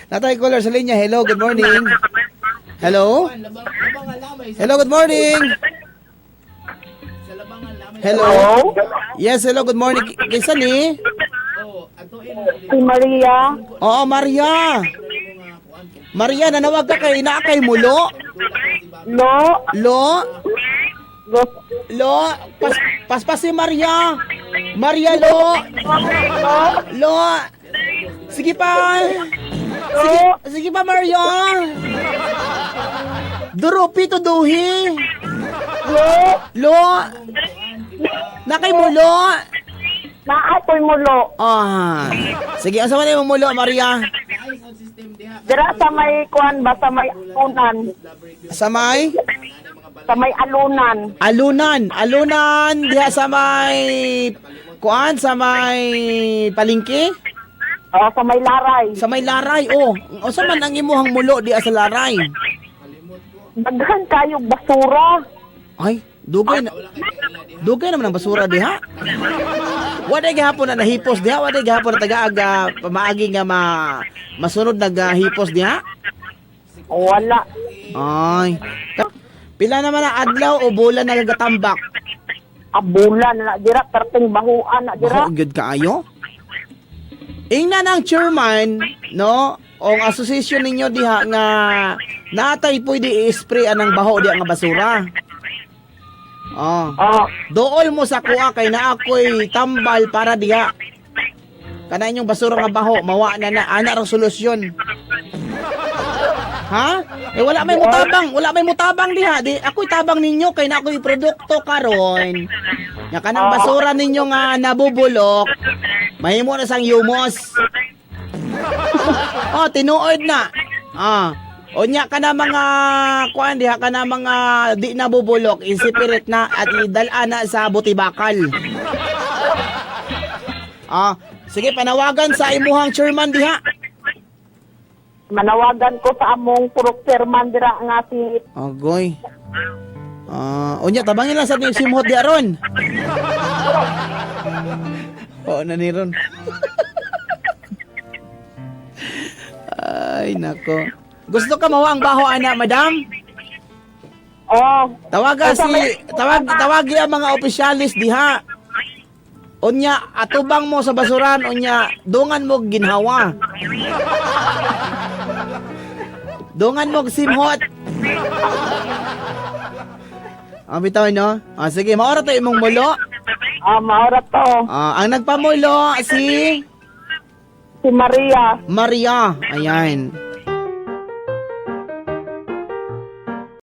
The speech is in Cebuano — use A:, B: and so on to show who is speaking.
A: Natay caller sa linya. Hello, good morning. Hello? Hello, good morning. Hello. Yes, hello, good morning. Kinsa ni?
B: Si Maria.
A: Oo, Maria. Maria, nanawag ka kay naa kay mulo.
B: Lo.
A: Lo,
B: Lo.
A: lo, pas, paspas si Maria. Maria, lo. Lo. Sige pa. Sige, sige pa, Maria. Duro, pito, duhi.
B: Lo.
A: Lo. Nakay mulo.
B: Naa ko'y mulo.
A: Ah. Sige, asa man imong mulo, Maria?
B: Dira sa may kuan ba, sa may alunan.
A: Sa may
B: Sa may alunan.
A: Alunan, alunan diha sa may kuan, sa may palengke,
B: O, sa may laray.
A: Sa may laray. Oh, unsa man ang imuhang mulo diha sa laray?
B: Daghan kayo basura.
A: Ay, dugay na. Dugay naman ang basura diha. Wala gihapon na nahipos diha, wala gihapon na tagaag pamaagi nga masunod nagahipos diha.
B: Wala.
A: Ay. Pila naman ang adlaw o bulan nagagatambak?
B: Abulan na dira perting bahuan na dira.
A: Baho gyud kaayo. Ingnan ang chairman, no? O ang association ninyo diha nga natay pwede i-spray anang baho diha nga basura. Oh.
B: Oh,
A: Dool mo sa kuha kay naa ko'y tambal para diha. Kana inyong basura nga baho, mawa na na ana ra solusyon. Ha? Eh wala may mutabang, wala may mutabang diha. Di ako'y tabang ninyo kay na ako'y produkto karon. Nya kanang basura ninyo nga nabubulok, mahimo na sang yumos. Oh, tinuod na. Ah. Unya ka na mga kuan diha ka na mga di nabubulok, i-separate na at idala na sa butibakal. Ah, sige, panawagan sa imuhang chairman diha.
B: Manawagan ko sa among purok chairman dira nga si
A: Agoy. Ah, unya tabangin lang sa ning simhot di aron. Oo na ni ron. Ay nako. Gusto ka mawa ang baho ana, madam?
B: Oh,
A: Tawaga si tawag tawagi ang mga opisyalis diha. Unya atubang mo sa basuran, unya dungan mo ginhawa. Dungan mo simhot. Ah, bitaw no? Ah, sige, maora to imong mulo.
B: Ah, maura to.
A: Ah, ang nagpamulo si
B: Si Maria.
A: Maria. Ayan.